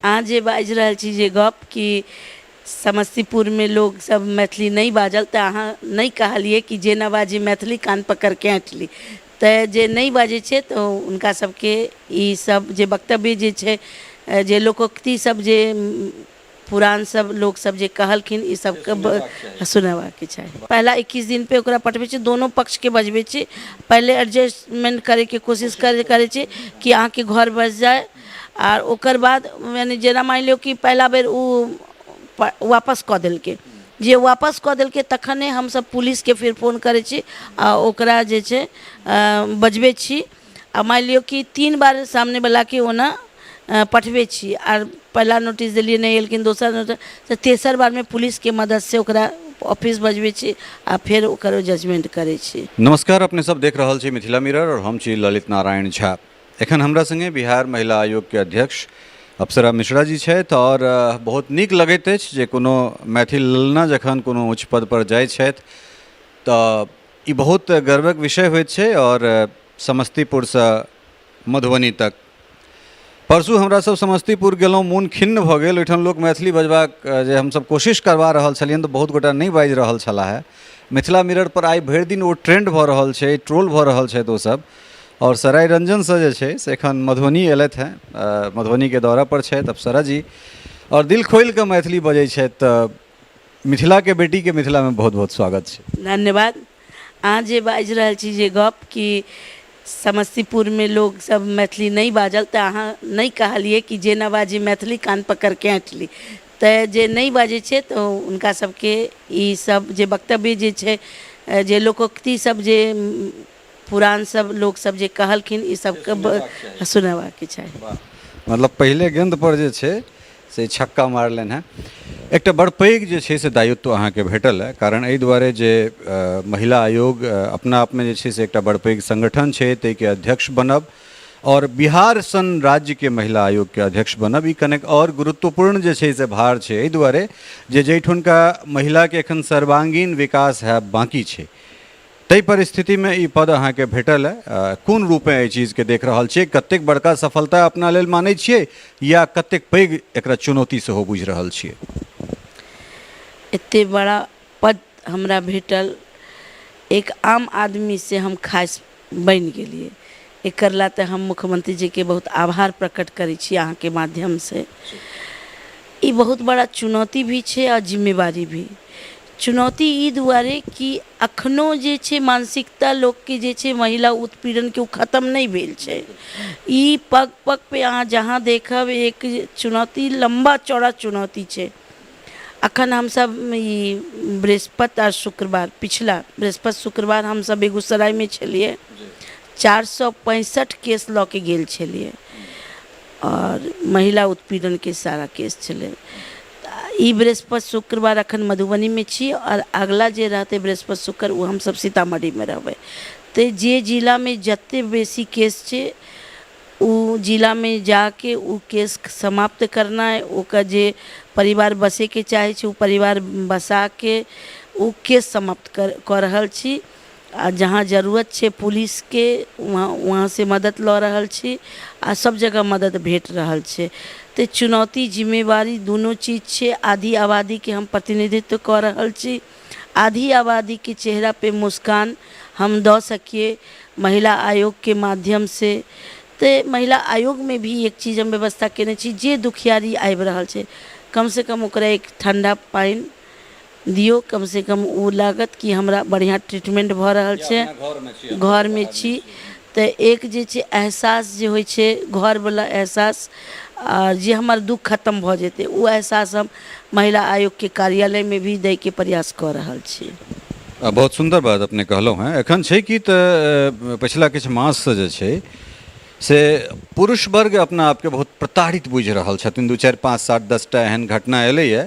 अहाँ जे बाजि रहल छी जे गप कि समस्तीपुरमे लोकसभ मैथिली नहि बाजल, तऽ अहाँ नहि कहलियै कि जे नहि बाजी मैथिली कान पकड़िके ऐँठ ली। तऽ जे नहि बाजै छै तऽ हुनका सभके ई सब जे वक्तव्य जे छै, जे लोकोक्ति सब, जे पुरान सब लोकसभ जे कहलखिन, ई सबके सुनेबाक चाही। पहिला 21 दिनपर ओकरा पठबै छी, दोनो पक्षके बजबै छी, पहिले एडजस्टमेन्ट करैके कोशिश करै छी कि अहाँके घर बसि जाय। आर ओकर बाद यानि जेना मानि लियौ कि पहिला बेर ओ वापस कऽ देलकै, जे वापस कऽ देलकै तखने हमसभ पुलिसके फेर फोन करै छी आ ओकरा जे छै बजबै छी। आ मानि लियौ कि 3 बार सामनेवलाके ओना पठबै छी, आर पहिला नोटिस देलियै, नहि एलखिन, दोसर नोटिस, तऽ तेसर बारमे पुलिसके मदतिसँ ओकरा ऑफिस बजबै छी आ फेर ओकर जजमेंट करै छी। नमस्कार, अपने सब देख रहल छी मिथिला मिरर और हम छी ललित नारायण झा। एखन हमरा संगे बिहार महिला आयोग के अध्यक्ष अप्सरा मिश्रा जी छथि और बहुत नीक लगैत अछि जे कोनो मैथिल ललना जखन कोनो उच्च पद पर जाइ छथि तऽ ई बहुत गर्वक विषय होइत छै। और समस्तीपुरसँ मधुबनी तक परसू हमरा सब समस्तीपुर गेलहुँ, मोन खिन्न भऽ गेल। ओहिठाम लोक मैथिली बजबाक जे हमसब कोशिश करबा रहल छलियनि तऽ बहुत गोटा नहि बाजि रहल छलाह हे। मिथिला मिरर पर आइ भरि दिन ओ ट्रेंड भऽ रहल छै, ट्रोल भऽ रहल छथि ओसब। आओर सराय रंजनसँ जे छै से एखन मधुबनी एलथि हेँ, मधुबनीके दौरा पर छथि अप्सरा जी आओर दिल खोलि कऽ मैथिली बजै छथि। तऽ मिथिलाके बेटीके मिथिलामे बहुत बहुत स्वागत छै। धन्यवाद। अहाँ जे बाजि रहल छी जे गप कि समस्तीपुरमे लोकसभ मैथिली नहि बाजल, तऽ अहाँ नहि कहलियै कि जे नहि बाजी मैथिली कान पकड़िके ऐँठ ली। तऽ जे नहि बाजै छै तऽ हुनका सभके ई सब जे वक्तव्य जे छै, जे लोकोक्ति सब, जे पुरान सब लोकसब जे कहलखिन, ई सबके सुनेबाक चाही। मतलब पहिले गेंद पर जे छै से छक्का मारलनि हेँ। एकटा बड़ पैघ जे छै से दायित्व अहाँके भेटल है, कारण एहि दुआरे जे महिला आयोग अपना आपमे जे छै से एकटा बड़ पैघ संगठन छै, ताहिके अध्यक्ष बनब आओर बिहार सन राज्यके महिला आयोगके अध्यक्ष बनब ई कनेक आओर गुरुत्वपूर्ण जे छै से भार छै। एहि दुआरे जे जाहिठुनका महिलाके एखन सर्वांगीण विकास हैब बाँकी छै, ताहि परिस्थितिमे ई पद अहाँके भेटल है। कोन रूपेँ एहि चीजके देख रहल छियै? कतेक बड़का सफलता अपना लेल मानै छियै या कतेक पैघ एकरा चुनौती सेहो बुझि रहल छियै? एते बड़ा पद हमरा भेटल, एक आम आदमीसँ हम खास बनि गेलियै, एकर ला तऽ हम मुख्यमंत्री जीके बहुत आभार प्रकट करै छी अहाँके माध्यमसँ। ई बहुत बड़ा चुनौती भी छै आओर जिम्मेवारी भी। चुनौती ई दुआरे कि अखनो जे छै मानसिकता लोकके जे छै महिला उत्पीड़नके, ओ खतम नहि भेल छै। ई पग पग पे अहाँ जहाँ देखब, एक चुनौती, लम्बा चौड़ा चुनौती छै। अखन हमसब ई बृहस्पति आ शुक्रवार, पिछला बृहस्पति शुक्रवार हमसब बेगूसरायमे छलियै, 465 केस लऽ के गेल छलियै आओर महिला उत्पीड़नके सारा केस छलै। ई बृहस्पति शुक्रवार अखन मधुबनीमे छी आओर अगला जे रहतै बृहस्पति शुक्र, ओ हमसब सीतामढ़ीमे रहबै। तऽ जे जिलामे जते बेसी केस छै, ओ जिलामे जाके ओ केस समाप्त करनाइ, ओकर जे परिवार बसैके चाहै छै ओ परिवार बसाके ओ केस समाप्त कऽ रहल छी। आ जहाँ जरूरत छै पुलिसके, वहाँ वहाँसँ मदति लऽ रहल छी आ सभ जगह मदति भेट रहल छै। तऽ चुनौती जिम्मेवारी दुनू चीज छै। आधी आबादीके हम प्रतिनिधित्व कऽ रहल छी, आधी आबादीके चेहरापर मुस्कान हम दऽ सकियै महिला आयोगके माध्यमसँ। तऽ महिला आयोगमे भी एक चीज हम व्यवस्था कयने छी, जे दुखियारी आबि रहल छै कमसँ कम ओकरा एक ठण्डा पानि दियौ, कमसँ कम ओ लागत कि हमरा बढ़िआँ ट्रीटमेन्ट भऽ रहल छै, घरमे छी। तऽ एक जे छै एहसास जे होइ छै घरवला एहसास, आ जे हमर दुःख खतम भऽ जेतै, ओ एहसास हम महिला आयोगके कार्यालयमे भी दैके प्रयास कऽ रहल छी। बहुत सुन्दर बात अपने कहलहुँ हेँ। एखन छै कि तऽ पछिला किछु माससँ जे छै से पुरुष वर्ग अपना आपके बहुत प्रताड़ित बुझि रहल छथिन। 2 4 5 7 10टा एहन घटना एलैए,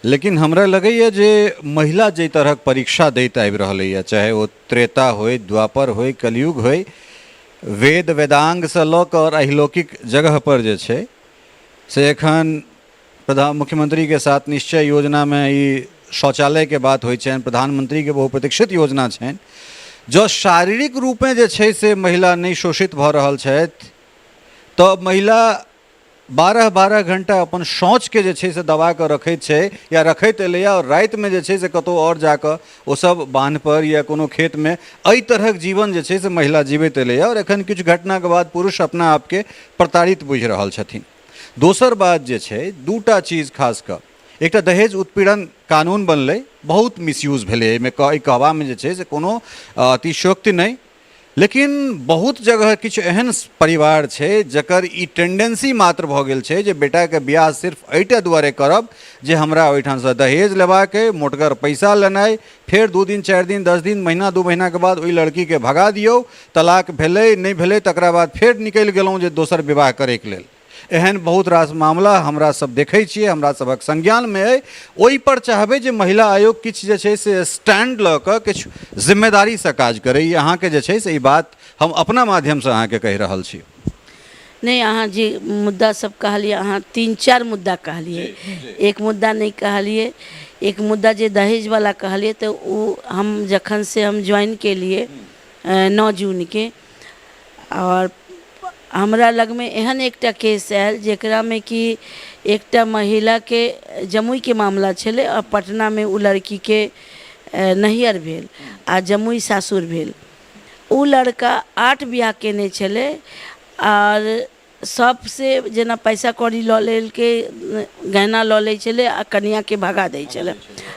लेकिन हमरा लगैए जे महिला जाहि तरहक परीक्षा दैत आबि रहलैए, चाहे ओ त्रेता होइ, द्वापर होइ, कलयुग होइ, वेद वेदाङ्गसँ लऽ कऽ आओर अहिलौकिक जगहपर जे छै से एखन प्रधान मुख्यमंत्रीके साथ निश्चय योजनामे ई शौचालयके बात होइ छनि, प्रधानमंत्रीके बहुप्रतीक्षित योजना छनि। जँ शारीरिक रूपेँ जे छै से महिला नहि शोषित भऽ रहल छथि तऽ महिला 12-12 घंटा अपन शौचके जे छै से दबा कऽ रखैत छै या रखैत एलैए, आओर रातिमे जे छै से कतहु आओर जाकऽ ओसभ बान्हपर या कोनो खेतमे एहि तरहक जीवन जे छै से महिला जीबैत एलैए, आओर एखन किछु घटनाके बाद पुरुष अपना आपके प्रताड़ित बुझि रहल छथिन। दोसर बात जे छै, दूटा चीज खास कऽ, एकटा दहेज उत्पीड़न कानून बनलै, बहुत मिसयूज भेलै एहिमे, एहि कहबामे जे छै से कोनो अतिशयोक्ति नहि, लेकिन बहुत जगह किछु एहन परिवार छै जकर ई टेंडेंसी मात्र भऽ गेल छै जे बेटाके बियाह सिर्फ एहिटा दुआरे करब जे हमरा ओहिठामसँ दहेज लेबाक अइ, मोटगर पैसा लेनाइ, फेर 2 दिन 4 दिन 10 दिन महीना 2 महीनाके बाद ओहि लड़कीके भगा दियौ, तलाक भेलै नहि भेलै तकरा बाद फेर निकलि गेलहुँ जे दोसर विवाह करैके लेल। एहन बहुत रास मामला हमरा सब देखै छियै, हमरा सभक संज्ञानमे अइ। ओहिपर चाहबै जे महिला आयोग किछु जे छै से स्टैंड लऽ कऽ किछु जिम्मेदारीसँ काज करै। ई अहाँके जे छै से ई बात हम अपना माध्यमसँ अहाँके कहि रहल छी। नहि, अहाँ जे मुद्दा सब कहलियै, अहाँ 3-4 मुद्दा कहलियै, एक मुद्दा नहि कहलियै। एक मुद्दा जे दहेजवला कहलियै, तऽ ओ हम जखन से हम ज्वाइन केलियै 9 जूनके, आओर हमरा लगमे एहन एकटा केस आयल जकरामे कि एकटा महिलाके जमुईके मामला छलै, आओर पटनामे ओ लड़कीके नैहर भेल आ जमुई सासुर भेल। ओ लड़का 8 बियाह कयने छलै, आओर सबसँ जेना पैसा कौड़ी लऽ लेलकै, गहना लऽ लै छलै आ कनिआँके भगा दै छलै,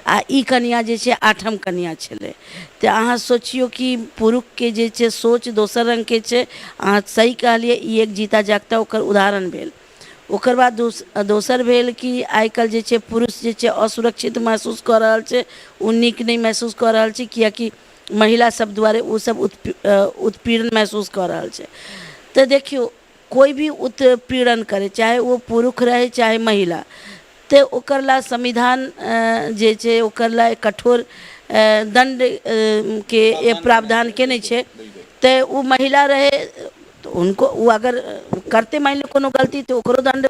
आ ई कनिआँ जे छै 8म कनिआँ छलै। तऽ अहाँ सोचियौ कि पुरुषके जे छै सोच दोसर रङ्गके छै। अहाँ सही कहलियै, ई एक जीता जागता ओकर उदाहरण भेल। ओकर बाद दोसर भेल कि आइ काल्हि जे छै पुरुष जे छै असुरक्षित महसूस कऽ रहल छै, ओ नीक नहि महसूस कऽ रहल छै, किएकि महिला सब दुआरे ओ सब उत्पीड़न महसूस कऽ रहल छै। तऽ देखियौ, कोइ भी उत्पीड़न करै, चाहे ओ पुरुष रहै चाहे महिला, तऽ ओकर लए संविधान जे छै ओकर लए कठोर दण्ड के प्रावधान केने छै। तऽ ओ महिला रहै तऽ हुनको ओ अगर करतै मानि लिअ कोनो गलती तऽ ओकरो दण्ड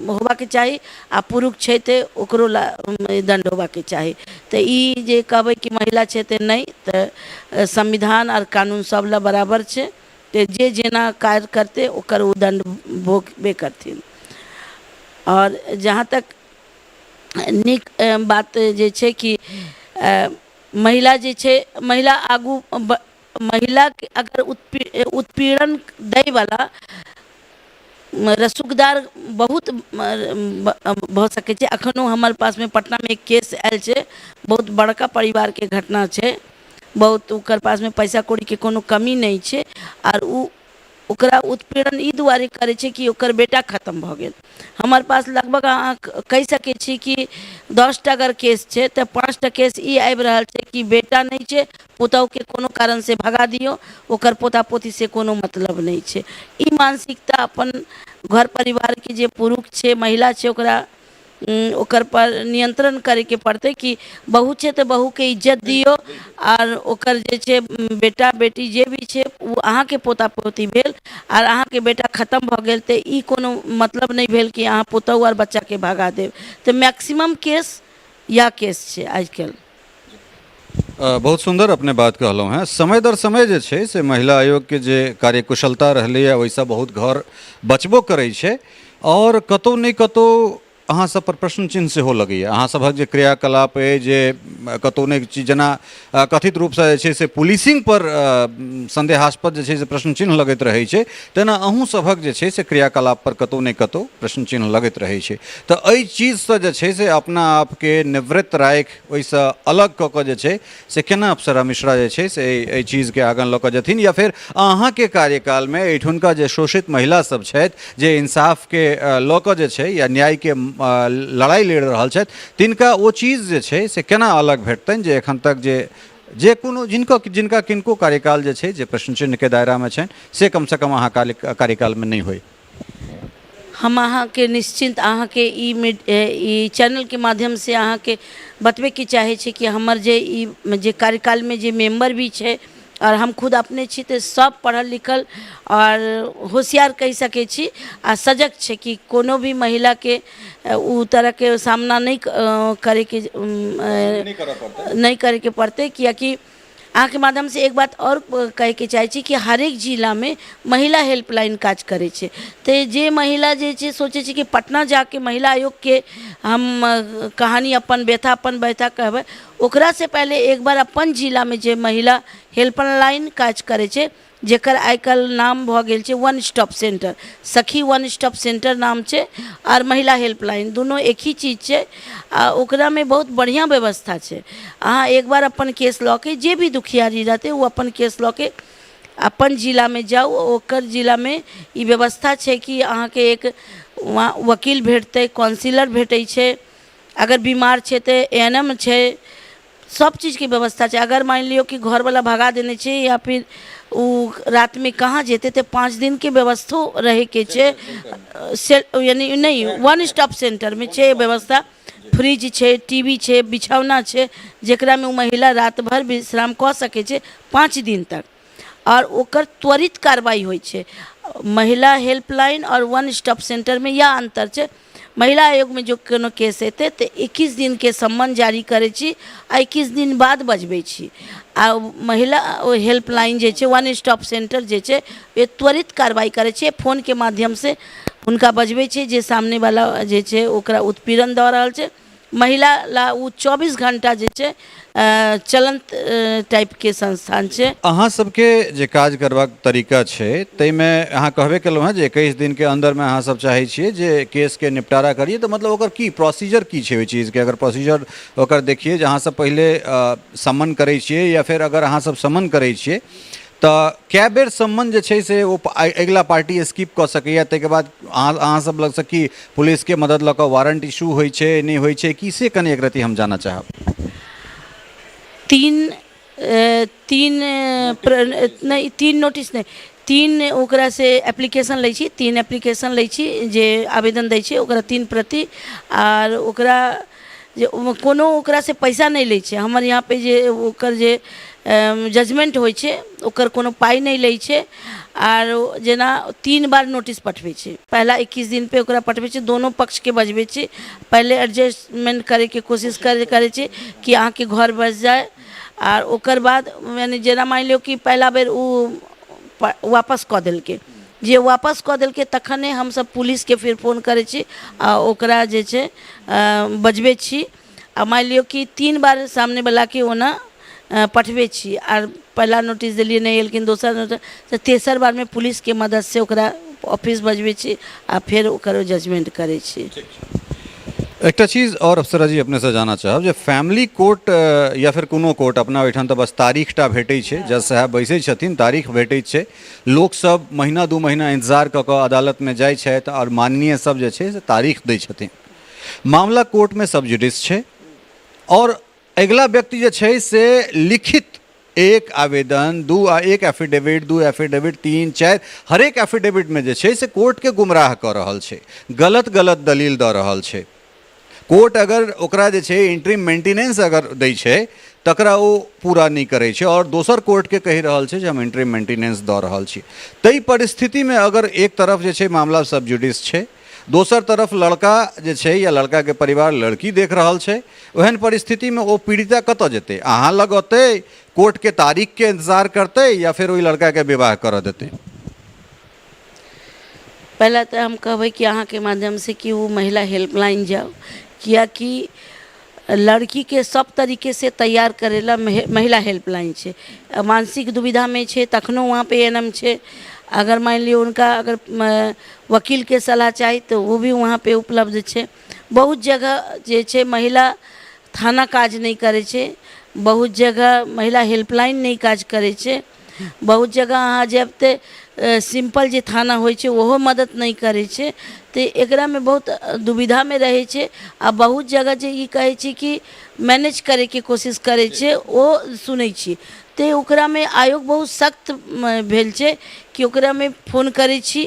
होबाके चाही, आ पुरुष छै तऽ ओकरो लए दण्ड होबाके चाही। तऽ ई जे कहबै कि महिला छै तऽ नहि, तऽ संविधान आओर कानून सब लए बराबर छै। तऽ जे जेना कार्य करतै ओकर ओ दण्ड भोगबे करथिन। आओर जहाँ तक नीक बात जे छै कि महिला जे छै, महिला आगू महिलाके अगर उत्पीड़न दैवला रसूखदार बहुत भऽ सकै छै। एखनो हमर पासमे पटनामे एक केस आयल छै, बहुत बड़का परिवारके घटना छै, बहुत ओकर पासमे पैसा कौड़ीके कोनो कमी नहि छै, आर ओ ओकरा उत्पीड़न ई दुआरे करै छै कि ओकर बेटा खतम भऽ गेल। हमर पास लगभग अहाँ कहि सकै छी कि 10टा अगर केस छै तऽ 5टा केस ई आबि रहल छै कि बेटा नहि छै, पुतहुके कोनो कारणसँ भगा दियौ, ओकर पोता पोतीसँ कोनो मतलब नहि छै। ई मानसिकता अपन घर परिवारके जे पुरुष छै, महिला छै, ओकरा ओकर पर नियंत्रण करैके पड़तै कि बहू छै तऽ बहूके इज्जत दियौ, आर ओकर जे छै बेटा बेटी जे भी छै ओ अहाँके पोता पोती भेल, आर अहाँके बेटा खतम भऽ गेल तऽ ई कोनो मतलब नहि भेल कि अहाँ पुतहु आर बच्चाके भगा देब। तऽ मैक्सिमम केस इएह केस छै आजकल। बहुत सुन्दर अपने बात कहलहुँ हेँ। समय दर समय जे छै से महिला आयोगके जे कार्यकुशलता रहलैए ओहिसँ बहुत घर बचबो करै छै, आओर कतहु नहि कतहु अहाँ सब पर प्रश्न चिन्ह सेहो लगैए। अहाँ सभक जे क्रियाकलाप अइ जे कतहु नहि चीज जेना कथित रूपसँ जे छै से पुलिसिंग पर सन्देहास्पद जे छै से प्रश्न चिन्ह लगैत रहै छै, तेना अहूँ सभक जे छै से क्रियाकलाप पर कतहु नहि कतहु प्रश्न चिन्ह लगैत रहै छै। तऽ एहि चीजसँ जे छै से अपना आपके निवृत्त राखि ओहिसँ अलग कऽ कऽ जे छै से केना अप्सरा मिश्रा जे छै से एहि चीजके आगाँ लऽ कऽ जेथिन, या फेर अहाँके कार्यकालमे एहिठुनका जे शोषित महिला सब छथि जे इंसाफके लऽ कऽ जे छै या न्यायके लड़ाइ लड़ि रहल छथि तिनका ओ चीज जे छै से केना अलग भेटतनि जे एखन तक जे जे कोनो जिनका जिनका किनको कार्यकाल जे छै जे प्रश्न चिन्हके दायरामे छनि से कमसँ कम अहाँ कार्यकालमे नहि होइ। हम अहाँके निश्चिन्त अहाँके ई ई चैनलके माध्यमसँ अहाँके बतबैके चाहै छी कि हमर जे ई जे कार्यकालमे जे मेम्बर भी छै आओर हम खुद अपने छी तऽ सब पढ़ल लिखल आओर होशियार कहि सकै छी आ सजग छै कि कोनो भी महिलाके ओ तरहके सामना नहि करैके नहि करैके पड़तै, किएकि अहाँके माध्यमसँ एक बात आओर कहैके चाहै छी कि हरेक जिलामे महिला हेल्पलाइन काज करै छै। तऽ जे महिला जे छै सोचै छै कि पटना जाके महिला आयोगके हम कहानी अपन व्यथा अपन व्यथा कहबै, ओकरासँ पहिले एक बार अपन जिलामे जे महिला हेल्पलाइन काज करै छै, जकर आइ काल्हि नाम भऽ गेल छै one stop centre, Sakhi one stop centre नाम छै आओर महिला हेल्पलाइन दुनू एक ही चीज छै। आ ओकरामे बहुत बढ़िआँ व्यवस्था छै। अहाँ एक बार अपन केस लऽ के जे भी दुखियारी रहतै ओ अपन केस लऽ के अपन जिलामे जाउ। ओकर जिलामे ई व्यवस्था छै कि अहाँके एक वहाँ वकील भेटतै, काउंसिलर भेटै छै, अगर बीमार छै तऽ ए एन एम छै, सब चीजके व्यवस्था छै। अगर मानि लियौ कि घरवला भगा देने छै या फिर ओ रातिमे कहाँ जेतै, तऽ 5 दिनके व्यवस्थो रहैके छै से, यानि नहि वन स्टॉप सेंटरमे छै व्यवस्था। फ्रिज छै, टी वी छै, बिछौना छै, जकरामे ओ महिला राति भरि विश्राम कऽ सकै छै 5 दिन तक, आओर ओकर त्वरित कार्रवाइ होइ छै। महिला हेल्पलाइन आओर वन स्टॉप सेंटरमे इएह अन्तर छै। महिला आयोगमे जो कोनो केस हेतै तऽ 21 दिनके सम्मन जारी करै छी आ 21 दिन बाद बजबै छी। आ महिला हेल्पलाइन जे छै, वन स्टॉप सेंटर जे छै, ओ त्वरित कार्रवाइ करै छै। फोनके माध्यमसँ हुनका बजबै छै जे सामनेवला जे छै ओकरा उत्पीड़न दऽ रहल छै। महिला ला ओ 24 घंटा जे छै चलन्त टाइपके संस्थान छै। अहाँ सबके जे काज करबाक तरीका छै ताहिमे अहाँ कहबे केलहुँ हेँ जे 21 दिनके अन्दरमे अहाँ सब चाहै छियै जे केसके निपटारा करियै, तऽ मतलब ओकर की प्रोसीजर की छै ओहि चीजके? अगर प्रोसीजर ओकर देखियै जे अहाँ सब पहिले सम्मन करै छियै या फेर अगर अहाँ सब सम्मन करै छियै तऽ कए बेर सम्मन जे छै से ओ अगिला पार्टी स्किप कऽ सकैए? ताहिके बाद अहाँ अहाँसभ लगसँ की पुलिसके मदद लऽ कऽ वारंट इशू होइ छै, नहि होइ छै की, से कनि एक रत्ती हम जानऽ चाहब। तीन तीन नहि, तीन नोटिस नहि, तीन ओकरासँ एप्लीकेशन लै छी, तीन एप्लीकेशन लै छी, जे आवेदन दै छै ओकरा 3 प्रति। आर ओकरा जे कोनो ओकरासँ पैसा नहि लै छै। हमर यहाँपर जे ओकर जे जजमेन्ट होइ छै ओकर कोनो पाइ नहि लै छै। आर जेना 3 बार नोटिस पठबै छै। पहिला 21 दिनपर ओकरा पठबै छै, दोनो पक्षके बजबै छै, पहिले एडजस्टमेन्ट करैके कोशिश करै छै कि अहाँके घर बसि जाइ। आर ओकर बाद यानि जेना मानि लियौ कि पहिला बेर ओ वापस कऽ देलकै, जे वापस कऽ देलकै तखने हमसभ पुलिसके फेर फोन करै छी आ ओकरा जे छै बजबै छी। आ मानि लियौ कि 3 बार सामनेवलाके ओना पठबै छी। आर पहिला नोटिस देलियै, नहि एलखिन, दोसर नोटिस, तऽ तेसर बारमे पुलिसके मददसँ ओकरा ऑफिस बजबै छी आ फेर ओकर जजमेंट करै छी। एकटा चीज आओर अप्सरा जी अपनेसँ जानऽ चाहब जे फैमिली कोर्ट या फेर कोनो कोर्ट, अपना ओहिठाम तऽ बस तारीखटा भेटै छै, जज साहेब बैसै छथिन, तारीख भेटै छै, लोकसभ महीना 2 महीना इन्तजार कऽ कऽ अदालतमे जाइ छथि आओर माननीय सब जे छै से तारीख दै छथिन। मामला कोर्टमे सबजुडिस छै आओर अगिला व्यक्ति जे छै से लिखित एक आवेदन, 2 आ 1 एफिडेविट, 2 एफिडेविट, 3 4, हरेक एफिडेविटमे जे छै से कोर्टके गुमराह कऽ रहल छै, गलत गलत दलील दऽ रहल छै। कोर्ट अगर ओकरा जे छै इंट्रीम मेंटेनेंस अगर दै छै तकरा ओ पूरा नहि करै छै आओर दोसर कोर्टके कहि रहल छै जे हम इंट्रीम मेंटेनेंस दऽ रहल छी। ताहि परिस्थितिमे अगर एक तरफ जे छै मामला सबजुडिस छै, दोसर तरफ लड़का जे छै या लड़काके परिवार लड़की देख रहल छै, ओहन परिस्थितिमे ओ पीड़िता कतऽ जेतै? अहाँ लग अतै, कोर्टके तारीखके इन्तजार करतै या फेर ओहि लड़काके विवाह करऽ देतै? पहिला तऽ हम कहबै कि अहाँके माध्यमसँ कि ओ महिला हेल्पलाइन जाउ, किएकि लड़कीके सब तरीकेसँ तैयार करै लए महिला हेल्पलाइन छै। मानसिक दुविधामे छै तखनो वहाँपर ए एन एम छै। अगर मानि लियौ हुनका अगर वकीलके सलाह चाही तऽ ओ भी वहाँपर उपलब्ध छै। बहुत जगह जे छै महिला थाना काज नहि करै छै, बहुत जगह महिला हेल्पलाइन नहि काज करै छै, बहुत जगह अहाँ जायब तऽ सिम्पल जे थाना होइ छै ओहो मदति नहि करै छै। तऽ एकरामे बहुत दुविधामे रहै छै। आ बहुत जगह जे ई कहै छै कि मैनेज करैके कोशिश करै छै, ओ सुनै छी। तऽ ओकरामे आयोग बहुत सख्त भेल छै कि ओकरामे फोन करै छी,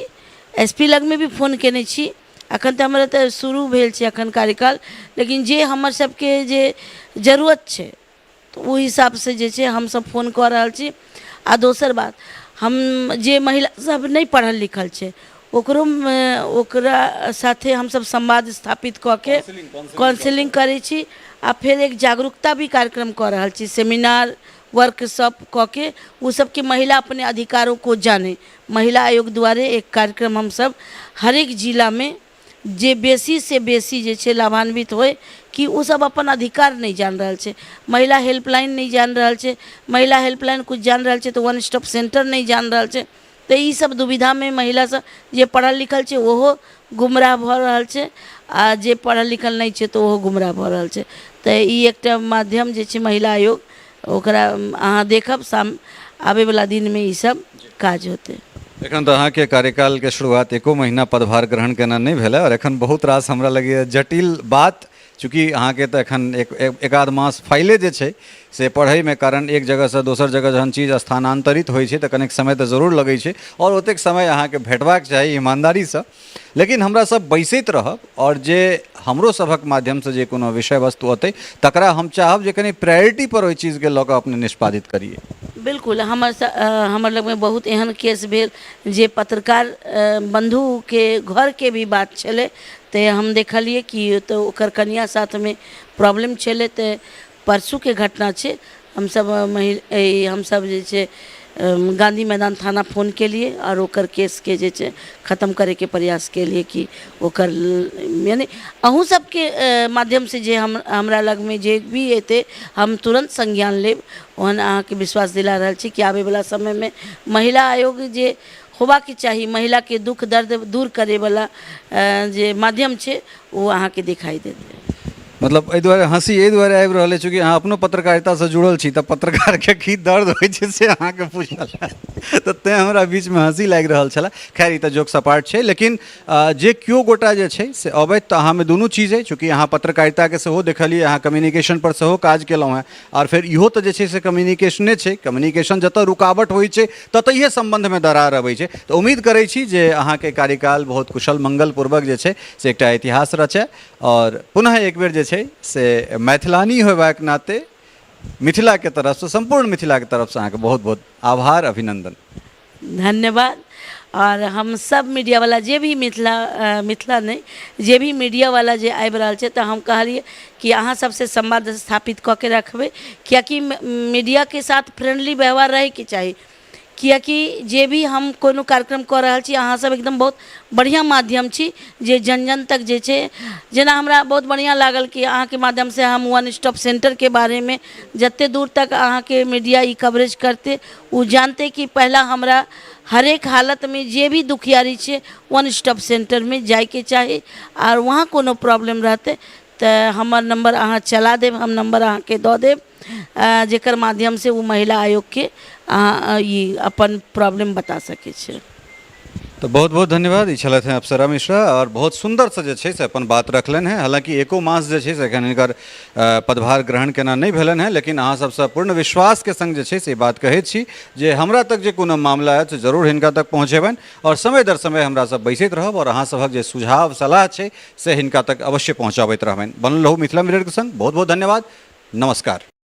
एस पी लगमे भी फोन कयने छी। एखन तऽ हमर एतऽ शुरू भेल छै एखन कार्यकाल, लेकिन जे हमर सबके जे जरूरत छै तऽ ओहि हिसाबसँ जे छै हमसब फोन कऽ रहल छी। आ दोसर बात, हम जे महिला सब नहि पढ़ल लिखल छै ओकरोमे ओकरा साथे हमसब संवाद स्थापित कऽ के काउंसिलिंग करै छी। आ फेर एक जागरूकता भी कार्यक्रम कऽ रहल छी, सेमिनार वर्कशॉप कऽ के ओ सबके महिला अपने अधिकारों को जाने, महिला आयोग दुआरे एक कार्यक्रम हमसब हरेक जिलामे जे बेसीसँ बेसी जे छै लाभान्वित होइ, कि ओसब अपन अधिकार नहि जानि रहल छै, महिला हेल्पलाइन नहि जानि रहल छै, महिला हेल्पलाइन किछु जानि रहल छै तऽ वन स्टॉप सेन्टर नहि जानि रहल छै। तऽ ई सब दुविधामे महिला सब जे पढ़ल लिखल छै ओहो गुमराह भऽ रहल छै आ जे पढ़ल लिखल नहि छै तऽ ओहो गुमराह भऽ रहल छै। तऽ ई एकटा माध्यम जे छै महिला आयोग, ओकरा अहाँ देखब साम आबैवला दिनमे ई सब काज होतै। एखन तऽ अहाँके कार्यकालके शुरुआत एको महीना पदभार ग्रहण केना नहि भेलै आओर एखन बहुत रास हमरा लगैए जटिल बात, चूँकि अहाँके तऽ एखन एक एकाध मास फाइले जे छै से पढ़ैमे, कारण एक जगहसँ दोसर जगह जहन चीज स्थानान्तरित होइ छै तऽ कनेक समय तऽ जरूर लगै छै आओर ओतेक समय अहाँके भेटबाक चाही ईमानदारीसँ। लेकिन हमरा सब बैसैत रहब आओर जे हमरो सभक माध्यमसँ जे कोनो विषय वस्तु अतै तकरा हम चाहब जे कनि प्रायोरिटीपर ओहि चीजके लऽ कऽ अपने निष्पादित करियै। बिल्कुल, हमर लगमे बहुत एहन केस भेल जे पत्रकार बन्धुके घरके भी बात छलै, तऽ हम देखलियै कि तऽ ओकर कनिआँ साथमे प्रॉब्लम छलै। तऽ परसूके घटना छै, हमसब हमसब जे छै गाँधी मैदान थाना फोन केलिए आओर ओकर केसके जे छै खतम करैके प्रयास केलिए कि ओकर यानि अहूँ सबके माध्यमसँ जे हम हमरा लगमे जे भी एतै हम तुरन्त संज्ञान लेब। ओहन अहाँके विश्वास दिला रहल छी कि आबैवला समयमे महिला आयोग जे होबाके चाही, महिलाके दुःख दर्द दूर करैवला जे माध्यम छै ओ अहाँके दिखाई देतै। मतलब एहि दुआरे हँसी एहि दुआरे आबि रहल अछि चूँकि अहाँ अपनो पत्रकारितासँ जुड़ल छी तऽ पत्रकारके की दर्द होइ छै से अहाँके बुझल हैत, तऽ तेँ हमरा बीचमे हँसी लागि रहल छलए। खैर ई तऽ जोक सपाट छै, लेकिन जे केओ गोटा जे छै से अबैत तऽ अहाँमे दुनू चीज अछि, चूँकि अहाँ पत्रकारिताके सेहो देखलियै, अहाँ कम्युनिकेशनपर सेहो काज केलहुँ हेँ आओर फेर इहो तऽ जे छै से कम्युनिकेशने छै। कम्युनिकेशन जतऽ रुकावट होइ छै ततहिए सम्बन्धमे दरार अबै छै। तऽ उम्मीद करै छी जे अहाँके कार्यकाल बहुत कुशल मङ्गलपूर्वक जे छै से एकटा इतिहास रचय आओर पुनः एक बेर जे छै से मैथिलानी होयबाक नाते मिथिलाके तरफसँ, सम्पूर्ण मिथिलाके तरफसँ अहाँके बहुत बहुत आभार, अभिनन्दन। धन्यवाद। आओर हम सब मीडियावला जे भी मिथिला, मिथिला नहि, जे भी मीडियावला जे आबि रहल छै तऽ हम कहलियै कि अहाँ सबसँ संवाद स्थापित कऽ के रखबै, किएकि मीडियाके साथ फ्रेंडली व्यवहार रहैके चाही, किएकि जे भी हम कोनो कार्यक्रम कऽ रहल छी अहाँ सब एकदम बहुत बढ़िआँ माध्यम छी जे जन जन तक जे छै, जेना हमरा बहुत बढ़िआँ लागल कि अहाँके माध्यमसँ हम वन स्टॉप सेन्टरके बारेमे जते दूर तक अहाँके मीडिया ई कवरेज करतै ओ जानतै कि पहिला हमरा हरेक हालतमे जे भी दुखियारी छै वन स्टॉप सेन्टरमे जाइके चाही आओर वहाँ कोनो प्रॉब्लम रहतै तऽ हमर नम्बर अहाँ चला देब, हम नम्बर अहाँके दऽ देब जकर माध्यमसँ ओ महिला आयोगके अहाँ ई अपन प्रॉब्लम बता सकै छै। तऽ बहुत बहुत धन्यवाद। ई छलथि हेँ अप्सरा मिश्रा आओर बहुत सुन्दरसँ जे छै से अपन बात रखलनि हेँ। हालाँकि एको मास जे छै से एखन हिनकर पदभार ग्रहण केना नहि भेलनि हेँ, लेकिन अहाँ सबसँ पूर्ण विश्वासके सङ्ग जे छै से ई बात कहै छी जे हमरा तक जे कोनो मामला आयत से जरूर हिनका तक पहुँचेबनि आओर समय दर समय हमरा सब बैसैत रहब आओर अहाँ सभक जे सुझाव सलाह छै से हिनका तक अवश्य पहुँचाबैत रहबनि। बनल रहू मिथिला मिररके सङ्ग। बहुत बहुत धन्यवाद, नमस्कार।